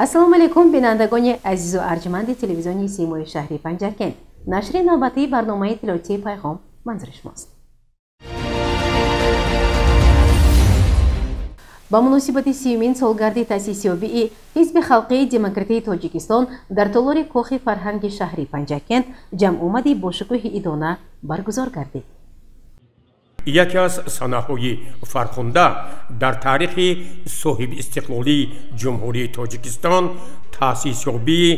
Ассалому алайкум, бинандагони азизу арҷманди телевизиони Симои шаҳри Панҷакент. Нашри навбатии барномаи иттилоотии Пайғом манзури шумост. Ба муносибати сиюмин солгарди таъсисёбии Ҳизби халқии демократии Тоҷикистон дар толори Кохи фарҳанги шаҳри Панҷакент ҷамъомади бошукӯҳи идона баргузор гардид. Яке аз санаҳои фархунда дар таърихи соҳибистиқлолии Ҷумҳурии Тоҷикистон таъсисёбии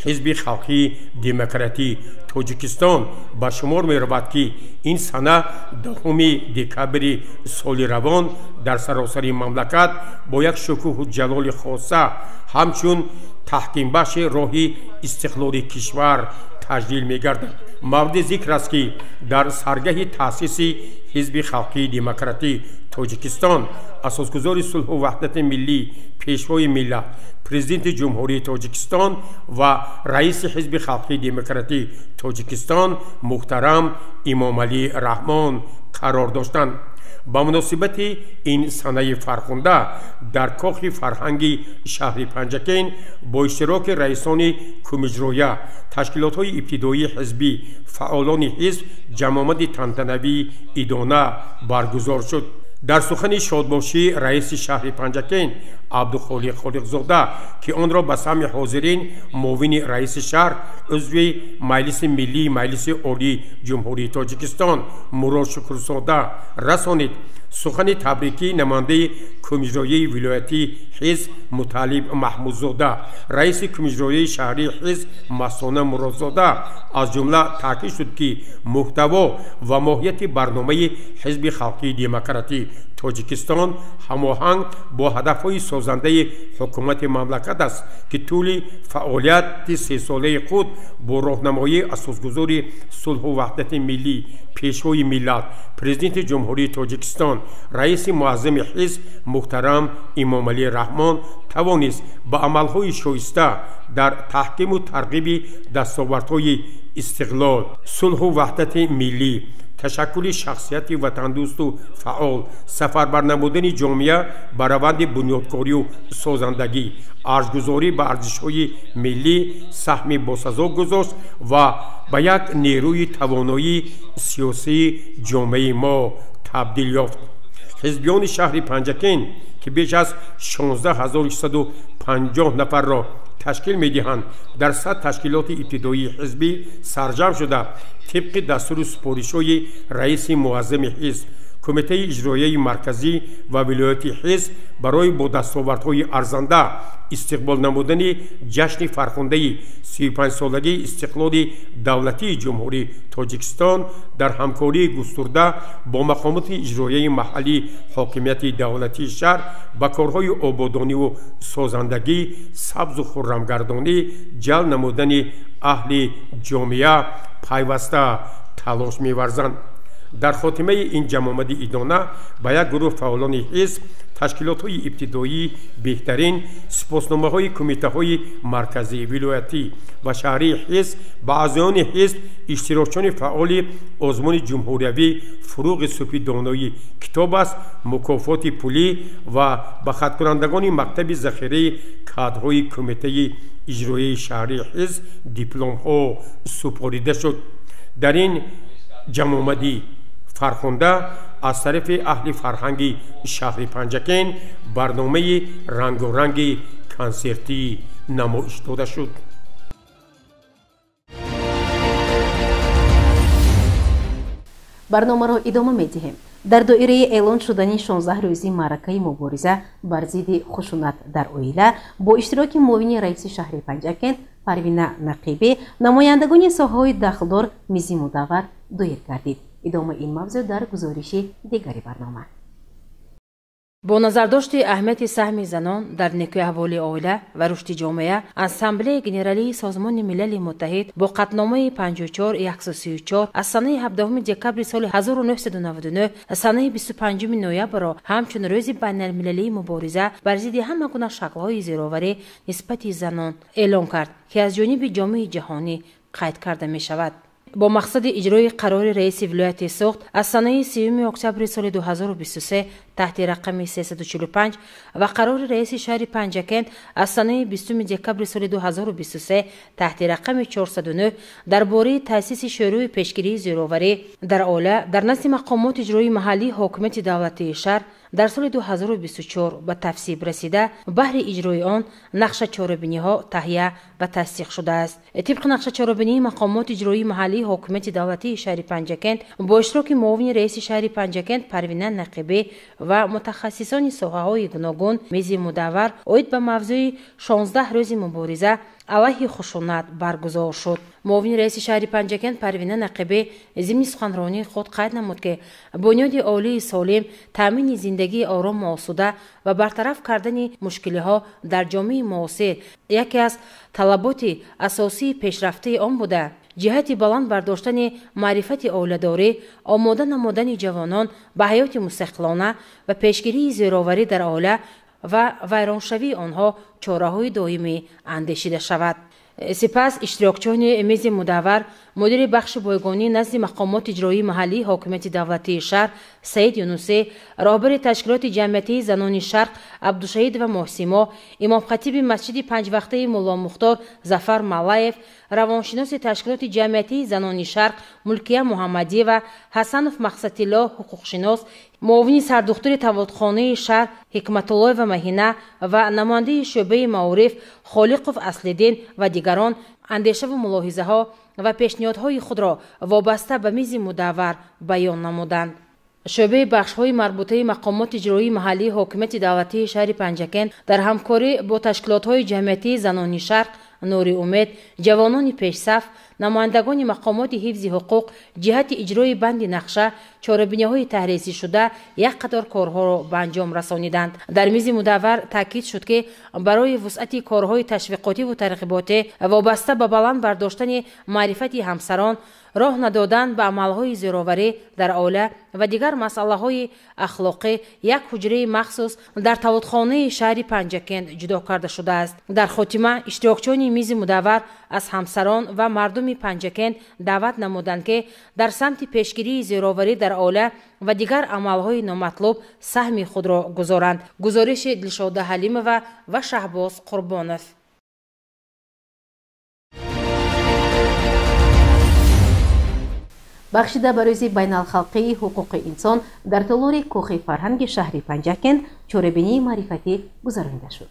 Ҳизби халқии демократии Тоҷикистон ба шумор меравад, ки ин сана 10 декабри соли равон дар саросари мамлакат бо як шукӯҳу ҷалоли хоса ҳамчун таҳкимбахши роҳи истиқлоли кишвар таҷлил мегардад. Мавриди зикр аст, ки дар саргаҳи таъсиси Ҳизби халқии демократии Тоҷикистон асосгузори сулҳу ваҳдати миллӣ, пешвои миллат, президенти Ҷумҳурии Тоҷикистон ва раиси Ҳизби халқии демократии Тоҷикистон муҳтарам Имомалӣ Раҳмон қарор доштанд. Ба муносибати ин санаи фархунда дар Кохи фарҳанги шаҳри Панҷакент бо иштироки раисони кумиҷроя, ташкилотҳои ибтидоии ҳизбӣ, фаъолони ҳизб ҷамъомади тантанавии идона баргузор шуд. Дар сухани шодбошӣ раиси шаҳри Панҷакент Абдухолиқ Холиқзода, ки онро ба самъи ҳозирин муовини раиси шаҳр, узви Маҷлиси миллии Маҷлиси Олии Ҷумҳурии Тоҷикистон Мурод Шукрзода расонид, сухани табрикии намояндаи кумиҷрояи вилоятии ҳизб Муталиб Маҳмудзода, раиси кумиҷрояи шаҳрии ҳизб Масона Муродзода аз ҷумла таъкид шуд, ки муҳтаво ва моҳияти барномаи Ҳизби халқии демократии Тоҷикистон ҳамоҳанг бо ҳадафҳои созандаи ҳукумати мамлакат аст, ки тӯли фаъолияти сесолаи худ бо роҳнамоии асосгузори сулҳу ваҳдати миллӣ, пешвои миллат, президенти Ҷумҳурии Тоҷикистон, раиси муаззами ҳизб муҳтарам Имомалӣ Раҳмон тавонист ба амалҳои шоиста дар таҳкиму тарғиби дастовардҳои истиқлол, сулҳу ваҳдати миллӣ, ташаккули шахсияти ватандӯсту фаъол, сафарбар намудани ҷомеа ба раванди бунёдкорию созандагӣ, арҷгузорӣ ба арзишҳои миллӣ саҳми босазо гузошт ва ба як нерӯи тавоноии сиёсии ҷомеаи мо табдил ёфт. Ҳизбиёни шаҳри Панҷакент, ки беш аз 16650 нафарро ташкил медиҳанд, дар 100 ташкилоти ибтидоии ҳизбӣ сарҷамъ шуда, тибқи дастуру супоришҳои раиси муаззами ҳизб, кумитаи иҷроияи марказӣ ва вилояти ҳизб барои бо дастовардҳои арзанда истиқбол намудани ҷашни фархундаи 35-солагии истиқлоли давлатии Ҷумҳурии Тоҷикистон дар ҳамкории густурда бо мақомоти иҷроияи маҳаллии ҳокимияти давлатии шаҳр ба корҳои ободониву созандагӣ, сабзу хуррамгардонӣ ҷалб намудани аҳли ҷомеа пайваста талош меварзанд. Дар хотимаи ин ҷамъомади идона ба як гурӯҳ фаъолони ҳизб, ташкилотҳои ибтидоии беҳтарин, сипосномаҳои кумитаҳои марказӣ, вилоятӣ ва шаҳрии ҳизб, ба аъзоёни ҳизб, иштирокчиёни фаъоли озмуни ҷумҳуриявӣ «Фуруғи субҳи доноӣ китоб аст», мукофоти пулӣ ва ба хаткунандагони мактаби захираи кадрҳои кумитаи иҷроияи шаҳрии ҳизб дипломҳо супорида шуд. Дар ин ҷамъомади фархунда аз тарафи аҳли фарҳанги шаҳри Панҷакент барномаи рангоранги консертӣ намоиш дода шуд. Барномаро идома медиҳем. Дар доираи эълон шудани 16 рӯзи маъракаи мубориза бар зидди хушунат дар оила бо иштироки муовини раиси шаҳри Панҷакент Парвина Нақибӣ намояндагони соҳаҳои дахлдор мизи мудаввар доир гардид. Идомаи ин мавзӯъ дар гузориши дигари барнома. Бо назардошти аҳамияти саҳми занон дар некӯаҳволии оила ва рушди ҷомеа, Ассамблеяи Генералии Созмони Милали Муттаҳид бо қатъномаи 54134 аз санаи 17 декабри соли 1999 санаи 25 ноябрро ҳамчун рӯзи байналмилалии мубориза бар зидди ҳама гуна шаклҳои зӯроварӣ нисбати занон эълон кард, ки аз ҷониби ҷомеаи ҷаҳонӣ қайд карда мешавад. Бо мақсади иҷрои қарори раиси вилояти Суғд аз санаи 3 октябри соли 2023 таҳти рақами 345 ва қарори раиси шаҳри Панҷакент аз санаи 20 декабри соли 2023 таҳти рақами 409 дар бораи таъсиси Шӯрои пешгирии зӯроварӣ дар оила дар назди мақомоти иҷроии маҳаллии ҳокимияти давлатии шаҳр дар соли 2024 ба тасвиб расида, баҳри иҷрои он нақша чорабиниҳо таҳия ва тасдиқ шудааст. Тибқи нақша чорабинии мақомоти иҷроии маҳаллии ҳокимияти давлатии шаҳри Панҷакент бо иштироки муовини раиси шаҳри Панҷакент Парвина Нақибӣ ва мутахассисони соҳаҳои гуногун мизи мудаввар оид ба мавзӯи 16 рӯзи мубориза алайҳи хушунат баргузор шуд. Муовини раиси шаҳри Панҷакент Парвина Нақибӣ зимни суханронии худ қайд намуд, ки бунёди оилаи солим, таъмини зиндагии орому осуда ва бартараф кардани мушкилиҳо дар ҷомеаи муосир яке аз талаботи асосии пешрафтаи он буда, ҷиҳати баланд бардоштани маърифати оиладорӣ, омода намудани ҷавонон ба ҳаёти мустақилона ва пешгирии зӯроварӣ дар оила ва вайроншавии онҳо чораҳои доимӣ андешида шавад. Сипас иштирокчиёни мизи мудаввар, мудири бахши бойгонӣ назди мақомоти иҷроии маҳаллии ҳокимияти давлатии шаҳр Саид Юнусӣ, роҳбари ташкилоти ҷамъиятии занони Шарқ Абдушаҳидова Моҳсимо, имомхатиби масҷиди панҷвақтаи Мулло Мухтор Зафар Маллаев, равоншиноси ташкилоти ҷамъиятии занони Шарқ Мулкия Муҳаммадиева, Ҳасанов Мақсадтилло ҳуқуқшинос, муовини сардухтури таводхонаи шаҳр Ҳикматуллоева Маҳина ва намояндаи шӯъбаи маориф Холиқов Аслиддин ва дигарон андешаву мулоҳизаҳо ва пешниҳодҳои худро вобаста ба мизи мудаввар баён намуданд. Шӯъбаи бахшҳои марбутаи мақомоти иҷроии маҳаллии ҳокимияти давлатии шаҳри Панҷакент дар ҳамкорӣ бо ташкилотҳои ҷамъиятии занони Шарқ, Нури Умед, ҷавонони пешсаф, намояндагони мақомоти ҳифзи ҳуқуқ ҷиҳати иҷрои банди нақша чорабиниҳои таҳризишуда як қатор корҳоро ба анҷом расониданд. Дар мизи мудаввар таъкид шуд, ки барои вусъати корҳои ташвиқотиву тарғиботӣ вобаста ба баланд бардоштани маърифати ҳамсарон, роҳ надодан ба амалҳои зӯроварӣ дар оила ва дигар масъалаҳои ахлоқӣ як ҳуҷраи махсус дар таводхонаи шаҳри Панҷакент ҷудо карда шудааст. Дар хотима иштирокчиёни мизи мудаввар аз ҳамсарон ва мардуми Панҷакент даъват намуданд, ки дар самти пешгирии зӯроварӣ дар оила ва дигар амалҳои номатлуб саҳми худро гузоранд. Гузориши Дилшода Ҳалимова ва Шаҳбоз Қурбонов. Бахшида ба рӯзи байналхалқии ҳуқуқи инсон дар толори кӯхи фарҳанги шаҳри Панҷакент чорабинии маърифатӣ гузаронида шуд.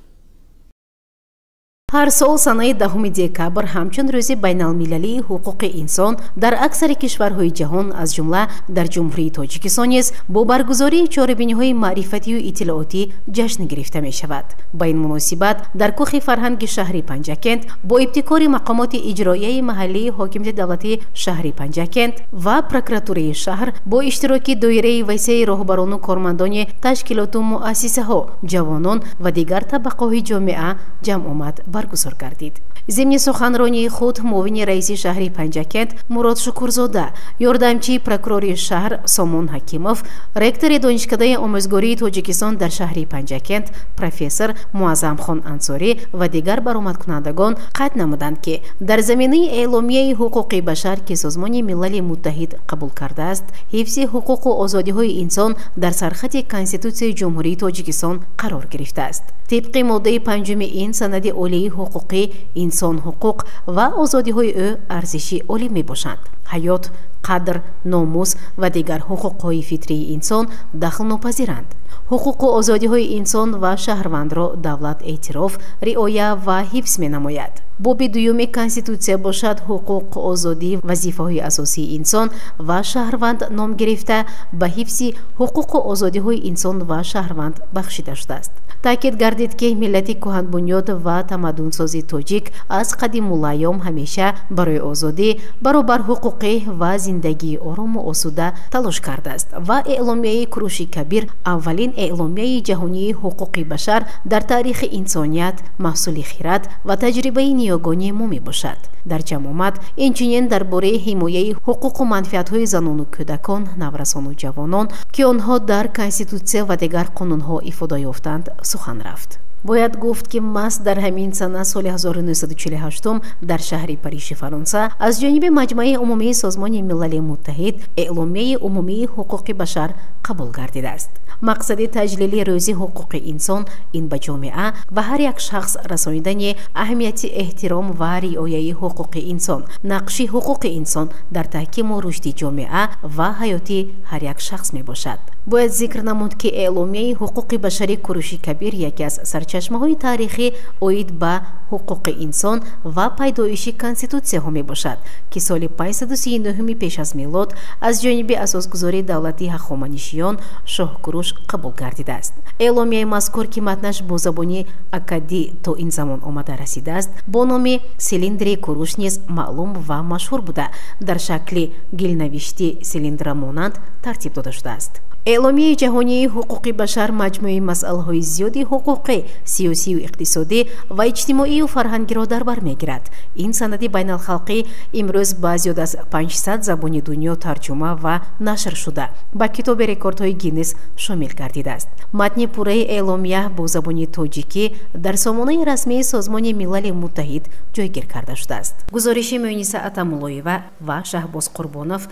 Ҳар сол санаи 10 декабр ҳамчун рӯзи байналмилалии ҳуқуқи инсон дар аксари кишварҳои ҷаҳон, аз ҷумла дар Ҷумҳурии Тоҷикистон низ бо баргузории чорабиниҳои маърифатию иттилоотӣ ҷашн гирифта мешавад. Ба ин муносибат дар кӯхи фарҳанги шаҳри Панҷакент бо ибтикори мақомоти иҷроияи маҳаллии ҳокимияти давлатии шаҳри Панҷакент ва прокуратураи шаҳр бо иштироки доираи васеи роҳбарону кормандони ташкилоту муассисаҳо, ҷавонон ва дигар табақаҳои ҷомеа ҷамъомад баргузор гардид. Зимни суханронии худ муовини раиси шаҳри Панҷакент Мурод Шукурзода, ёрдамчии прокурори шаҳр Сомон Ҳакимов, ректори Донишкадаи омӯзгории Тоҷикистон дар шаҳри Панҷакент профессор Муаззамхон Ансорӣ ва дигар баромадкунандагон қайд намуданд, ки дар заминаи эъломияи ҳуқуқи башар, ки Созмони Милали Муттаҳид қабул кардааст, ҳифзи ҳуқуқу озодиҳои инсон дар сархати Конститутсияи Ҷумҳурии Тоҷикистон қарор гирифтааст. Тибқи моддаи 5 ин санади олии ҳуқуқӣ, инсон ҳуқуқ ва озодиҳои ӯ арзиши олӣ мебошанд. Ҳаёт, қадр, номус ва дигар ҳуқуқҳои фитрии инсон дахлнопазиранд. Ҳуқуқу озодиҳои инсон ва шаҳрвандро давлат эътироф, риоя ва ҳифз менамояд. Боби дуюми Конститутсия бошад, ҳуқуқ, озодӣ, вазифаҳои асосии инсон ва шаҳрванд ном гирифта, ба ҳифзи ҳуқуқу озодиҳои инсон ва шаҳрванд бахшида шудааст. Таъкид гардид, ки миллати кӯҳанбунёд ва тамаддунсози тоҷик аз қадимулайём ҳамеша барои озодӣ, баробарҳуқуқӣ ва зиндагии орому осуда талош кардааст ва эъломияи Куруши Кабир аввалин эъломияи ҷаҳонии ҳуқуқи башар дар таърихи инсоният, маҳсули хират ва таҷрибаи ниёгони мо мебошад. Дар ҷамъомад инчунин дар бораи ҳимояи ҳуқуқу манфиатҳои занону кӯдакон, наврасону ҷавонон, ки онҳо дар Конститутсия ва дигар қонунҳо ифода ёфтанд, сухан рафт. Бояд гуфт, ки маҳз дар ҳамин сана соли 1948 дар шаҳри Парижи Фаронса аз ҷониби Маҷмаи умумии Созмони Милали Муттаҳид Эъломияи умумии ҳуқуқи башар қабул гардидааст. Мақсади таҷлили Рӯзи ҳуқуқи инсон ин ба ҷомеа ва ҳар як шахс расонидани аҳамияти эҳтиром ва риояи ҳуқуқи инсон, нақши ҳуқуқи инсон дар таҳкиму рушди ҷомеа ва ҳаёти ҳар як шахс мебошад. Бояд зикр намуд, ки Эъломияи ҳуқуқи башари Куруши Кабир яке аз сарчашмаҳои таърихӣ оид ба ҳуқуқи инсон ва пайдоиши конститутсияҳо мебошад, ки соли 539 пеш аз милод аз ҷониби асосгузори давлати Ҳахоманишиён шоҳ Куруш қабул гардидааст. Эъломияи мазкур, ки матнаш бо забони аккадӣ то ин замон омада расидааст, бо номи Силиндри Куруш низ маълум ва машҳур буда, дар шакли гилнавишти силиндрамонанд тартиб дода шудааст. Эъломияи ҷаҳонии ҳуқуқи башар маҷмӯи масъалаҳои зиёди ҳуқуқӣ, сиёсию иқтисодӣ ва иҷтимоию фарҳангиро дар бар мегирад. Ин санади байналхалқӣ имрӯз ба зиёд аз 500 забони дунё тарҷума ва нашр шуда, ба Китоби рекордҳои Гиннес шомил гардидааст. Матни пурраи эъломия бо забони тоҷикӣ дар сомонаи расмии Созмони Милали Муттаҳид ҷойгир карда шудааст. Гузориши Муниса Атамуллоева ва Шаҳбоз Қурбонов.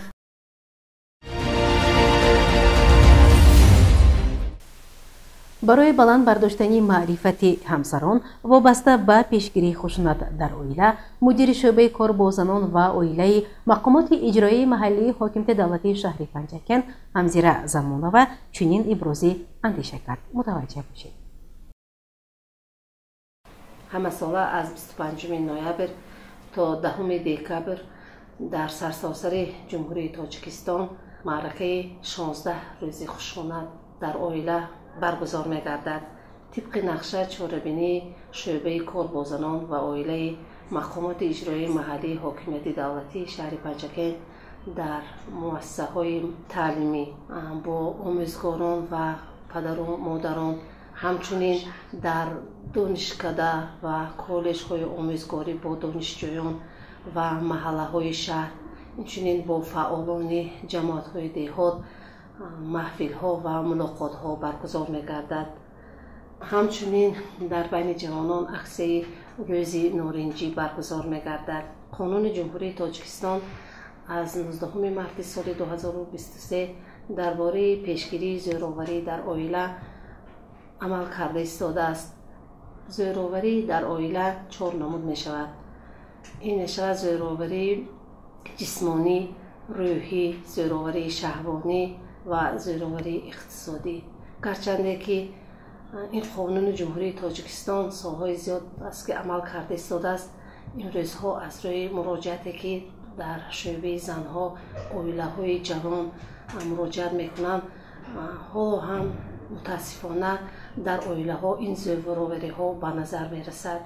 Барои баланд бардоштани маърифати ҳамсарон вобаста ба пешгирии хушунат дар оила, мудири шӯъбаи кор бо занон ва оилаи мақомоти иҷроияи маҳаллии ҳокимияти давлатии шаҳри Панҷакент Ҳамзира Замонова чунин ибрози андеша кард. Мутаваҷҷеҳ бошед. Ҳамасола аз 25 ноябр то 10 декабр дар сарсосари Ҷумҳурии Тоҷикистон маъракаи 16 рӯзи хушунат дар оила баргузор мегардад. Тибқи нақша, чорабинии шӯъбаи кор бо занон ва оилаи мақомоти иҷроияи маҳаллии ҳокимияти давлатии шаҳри Панҷакент дар муассисаҳои таълимӣ бо омӯзгорон ва падару модарон, ҳамчунин дар донишкада ва коллеҷҳои омӯзгорӣ бо донишҷӯён ва маҳаллаҳои шаҳр, инчунин бо фаъолони ҷамоатҳои деҳот маҳфилҳо ва мулоқотҳо баргузор мегардад. Ҳамчунин дар байни ҷавонон аксияи Рӯзи норинҷӣ баргузор мегардад. Қонуни Ҷумҳурии Тоҷикистон аз 19 марти соли 2023 дар бораи пешгирии зӯроварӣ дар оила амал карда истодааст. Зӯроварӣ дар оила чор намуд мешавад. Ин мешавад зӯроварии ҷисмонӣ, рӯҳӣ, зӯроварии шаҳвонӣ ва зӯроварии иқтисодӣ. Гарчанде ки ин қонуни Ҷумҳурии Тоҷикистон солҳои зиёд аст, ки амал карда истодааст, имрӯзҳо аз рӯи муроҷиате, ки дар шӯъбаи занҳо оилаҳои ҷавон муроҷиат мекунанд, ҳоло ҳам мутаассифона дар оилаҳо ин зӯровариҳо ба назар мерасад.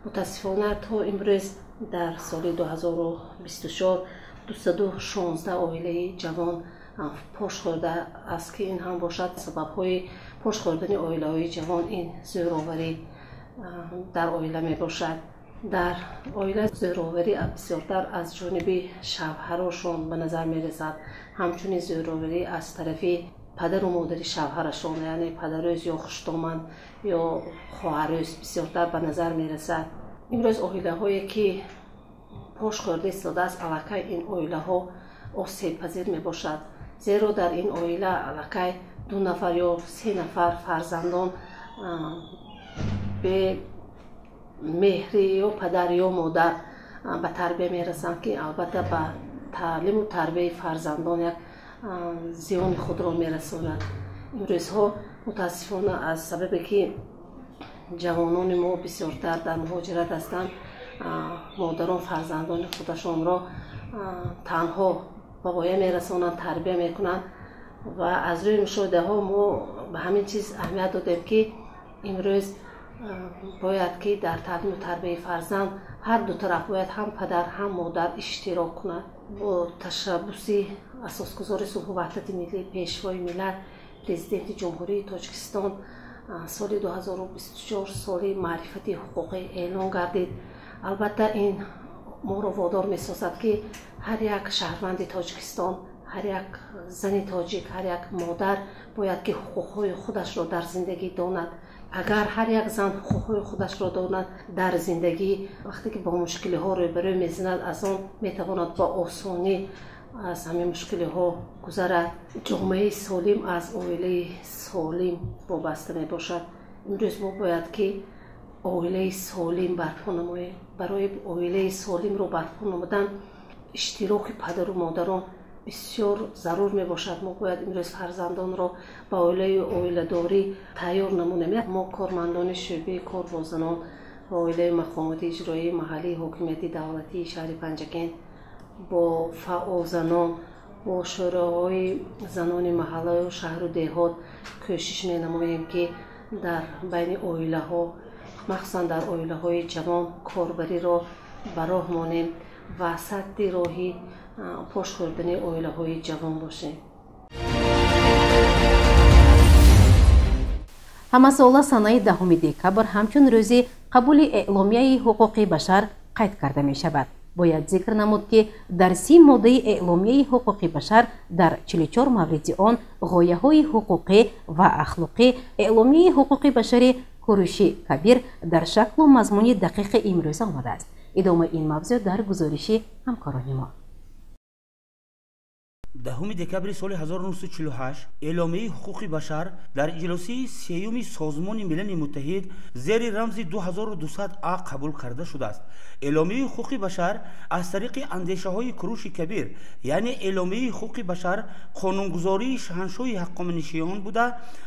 Мутаассифона, то имрӯз дар соли 2024 216 оилаи ҷавон пош хӯрда аст, ки ин ҳам бошад сабабҳои пош хӯрдани оилаҳои ҷавон ин зӯроварӣ дар оила мебошад. Дар оила зӯроварӣ бисёртар аз ҷониби шавҳарошон ба назар мерасад, ҳамчунин зӯроварӣ аз тарафи падару модари шавҳарашон, яъне падарӯз ё хуштоманд ё хоҳарӯз бисёртар ба назар мерасад. Имрӯз оилаҳое, ки пош хӯрда истодааст, аллакай ин оилаҳо осебпазир мебошад, зеро дар ин оила аллакай ду нафар ё се нафар фарзандон бе меҳри ё падар ё модар ба тарбия мерасанд, ки албатта ба таълиму тарбияи фарзандон як зиёни худро мерасонад. Имрӯзҳо мутаассифона аз сабабе, ки ҷавонони мо бисёртар дар муҳоҷират ҳастанд, модарон фарзандони худашонро танҳо ба воя мерасонанд, тарбия мекунанд ва аз рӯи мушоҳидаҳо мо ба ҳамин чиз аҳамият додем, ки имрӯз бояд ки дар таълиму тарбияи фарзанд ҳар ду тараф бояд ҳам падар, ҳам модар иштирок кунад. Бо ташаббуси асосгузори сулҳу ваҳдати миллӣ, Пешвои миллат, Президенти Ҷумҳурии Тоҷикистон соли 2024 соли маърифати ҳуқуқӣ эълон гардид. Албатта, ин моро водор месозад, ки ҳар як шаҳрванди Тоҷикистон, ҳар як зани тоҷик, ҳар як модар бояд ки ҳуқуқҳои худашро дар зиндагӣ донад. Агар ҳар як зан ҳуқуқҳои худашро донад, дар зиндагӣ вақте ки бо мушкилиҳо рӯбарӯ мезанад, аз он метавонад бо осонӣ аз ҳамин мушкилиҳо гузарад. Ҷомеаи солим аз оилаи солим вобаста мебошад. Имрӯз мо бояд ки оилаи солим барпо намоем. Барои оилаи солимро барпо намудан иштироки падару модарон бисёр зарур мебошад. Мо бояд имрӯз фарзандонро ба оилаю оиладорӣ тайёр намонем. Мо кормандони шӯъбаи кор бо занон ва оилаи мақомоти иҷроии маҳаллии ҳокимияти давлатии шаҳри Панҷакент бо фаъолзанон, бо шӯроҳои занони маҳаллаю шаҳру деҳот кӯшиш менамоем, ки дар байни оилаҳо, махсусан дар оилаҳои ҷавон, корбариро ба роҳ монем ва садди роҳи пош хӯрдани оилаҳои ҷавон бошем. Ҳамасола санаи 10 декабр ҳамчун рӯзи қабули эъломияи ҳуқуқи башар қайд карда мешавад. Бояд зикр намуд, ки дар 30 моддаи эъломияи ҳуқуқи башар дар 44 мавриди он ғояҳои ҳуқуқӣ ва ахлоқӣ эъломияи ҳуқуқи башари Куруши Кабир дар шаклу мазмуни дақиқи имрӯза омадааст. Идомаи ин мавзӯъ дар гузориши ҳамкорони мо. 10 декабри соли 1948 эъломияи ҳуқуқи башар дар иҷлосияи сеюми Созмони Милали Муттаҳид зери рамзи 2200 А қабул карда шудааст. Эъломияи ҳуқуқи башар аз тариқи андешаҳои Куруши Кабир, яъне эъломияи ҳуқуқи башар қонунгузории шаҳаншоҳи ҳаққоманишиён буда,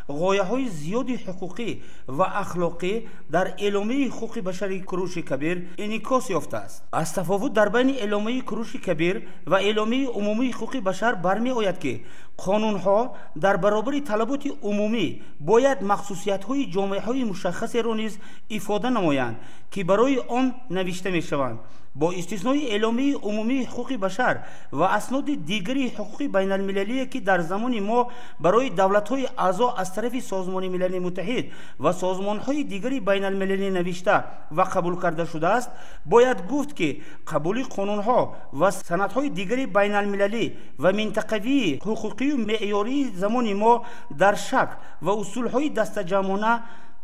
ғояҳои зиёди ҳуқуқӣ ва ахлоқӣ дар эъломияи ҳуқуқи башари Куруши Кабир инъикос ёфтааст. Аз тафовут дар байни эъломияи Куруши Кабир ва эъломияи умумии ҳуқуқи башар бармеояд, ки қонунҳо дар баробари талаботи умумӣ бояд махсусиятҳои ҷомеаҳои мушаххасеро низ ифода намоянд, ки барои он навишта мешаванд. Бо истиснои эъломияи умумии ҳуқуқи башар ва асноди дигари ҳуқуқи байналмилалие, ки дар замони мо барои давлатҳои аъзо аз тарафи Созмони Милали Муттаҳид ва созмонҳои дигари байналмилалӣ навишта ва қабул карда шудааст, бояд гуфт, ки қабули қонунҳо ва санадҳои дигари байналмилалӣ ва минтақавии ҳуқуқию меъёрии замони мо дар шакл ва усулҳои дастаҷамъона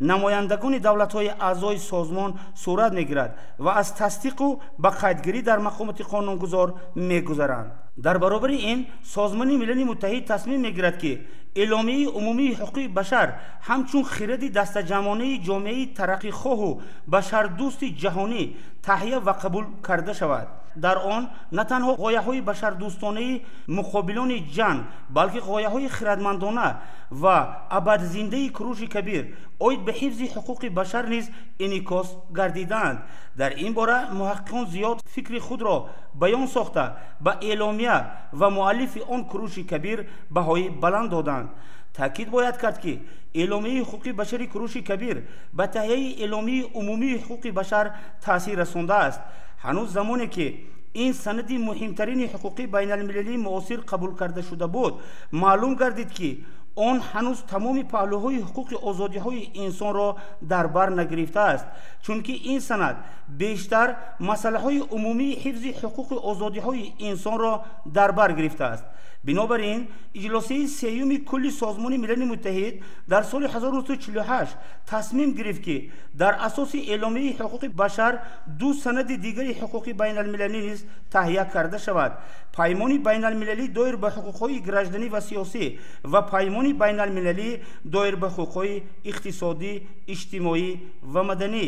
намояндагони давлатҳои аъзои созмон сурат мегирад ва аз тасдиқу ба қайдгирӣ дар мақомоти қонунгузор мегузаранд. Дар баробари ин Созмони Милали Муттаҳид тасмим мегирад, ки эъломияи умумии ҳуқуқи башар ҳамчун хиради дастаҷамъонаи ҷомеаи тараққихоҳу башардӯсти ҷаҳонӣ таҳия ва қабул карда шавад. Дар он на танҳо ғояҳои башардӯстонаи муқобилони ҷанг, балки ғояҳои хирадмандона ва абадзиндаи Куруши Кабир оид ба ҳифзи ҳуқуқи башар низ инъикос гардидаанд. Дар ин бора муҳаққиқон зиёд фикри худро баён сохта, ба эъломия ва муаллифи он Куруши Кабир баҳои баланд доданд. Таъкид бояд кард, ки эъломияи ҳуқуқи башари Куруши Кабир ба таҳияи эъломияи умумии ҳуқуқи башар таъсир расондааст. Ҳанӯз замоне ки ин санади муҳимтарини ҳуқуқи байналмилалии муосир қабул карда шуда буд, маълум гардид, ки он ҳанӯз тамоми паҳлӯҳои ҳуқуқи озодиҳои инсонро дар бар нагирифтааст, чунки ин санад бештар масъалаҳои умумии ҳифзи ҳуқуқи озодиҳои инсонро дар бар гирифтааст. Бинобар ин иҷлосияи сеюми кулли Созмони Милали Муттаҳид дар соли 1948 тасмим гирифт, ки дар асоси эъломияи ҳуқуқи башар ду санади дигари ҳуқуқи байналмилалӣ низ таҳия карда шавад: Паймони байналмилалӣ доир ба ҳуқуқҳои гражданӣ ва сиёсӣ ва Паймони байналмилалӣ доир ба ҳуқуқҳои иқтисодӣ, иҷтимоӣ ва маданӣ.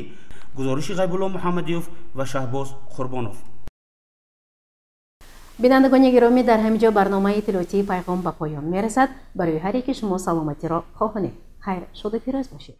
Гузориши Ғайбулло Муҳаммадиёв ва Шаҳбоз Қурбонов. Бинандагони гиромӣ, дар ҳамин ҷо барномаи иттилоотии Пайғом ба поён мерасад. Барои ҳар яки шумо саломатиро хоҳонем. Хайр, шоду фирӯз бошед.